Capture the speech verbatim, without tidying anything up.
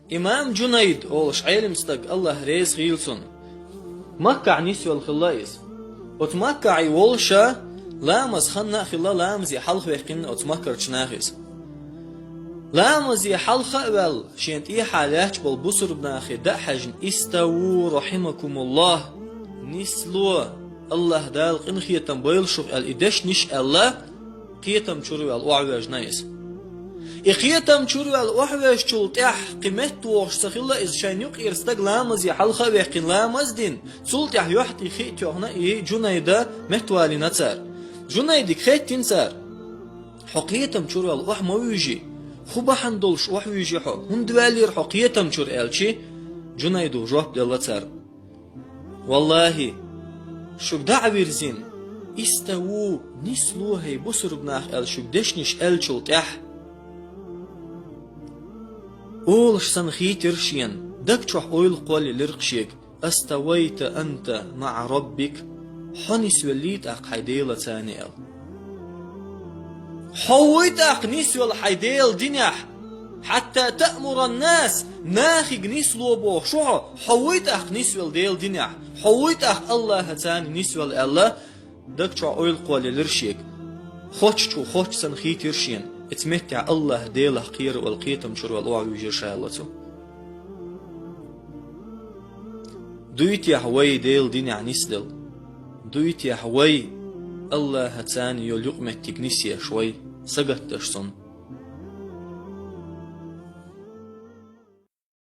Имам Джунайд олуш Ӏелим стаг, Аллах реза хуьлда цунна, Маккахь нисвелла хилла иза. Оцу Маккахь волуша ламаз ханна а хилла, ламазе хьалхаваьккхина оцу Маккарчу нахе иза. Ламазе хьалха а ваьлла, шен тӀехьа лаьтташ болу бусурба нахе дӀа а хьаьжна: «Иставу, рахьимакумуллах! Нисло, Аллах Дала къинхетам бойла шух», — аьлла, и дешнаш аьлла, кхетам чуьра ваьлла охьавоьжна иза. И кхетам чуьра ваьлла охьавоьжначул тӀаьхьа кхин меттавогӀуш ца хилла иза, шайна юккъера стаг ламазе хьалха а ваьккхина, ламаз а дина, цул тӀаьхьа юьхь тӀе хи а тоьхна, и Джунайда меттавалийна цара. Джунайдига хаьттина цара: «Хьо кхетам чуьра ваьлла охьа ма вуьйжий? ХӀун бахьана долуш охьавуьйжи хьо? ХӀунда ваьллера хьо кхетам чуьра?» — аьлча, Джунайда жоп делла цара: «Валлахи, шуьга дӀа а вирзина, „Иставу, нисло, хӀей бусурба нах“, — аьлла, шуьга дешнаш аьллачул тӀаьхьа, олуш санна хийтира шена, даг чохь ойла кхоллаелира шега: „Аставайта анта маӀа раббик“, хьо нисвеллий тӀаккха хьайн Делаца», — аьлла. Хьо вуй тӀаккха нисвелла хьайн Делан динехь, хьатта таъмуран нас, нахе нисло бохуш ву хьо, хьо вуй тӀаккха нисвелла Делан динехь, хьо вуй тӀаккха Аллахьаца нисвелла аьлла, даг чохь ойла кхоллаелира шега. Хоттуш ву, хоттуш санна хийтира шена, оцу меттехь Аллах Делах кхера ваьлла, кхетам чуьра ваьлла охьавуьйжира ша, аьлла цо. Дуй техьа вай Делан динехь нисделла? Дуй техьа вай Аллахьаца йолу юкъаметтиг нисъеш вай, сагатдеш цунна?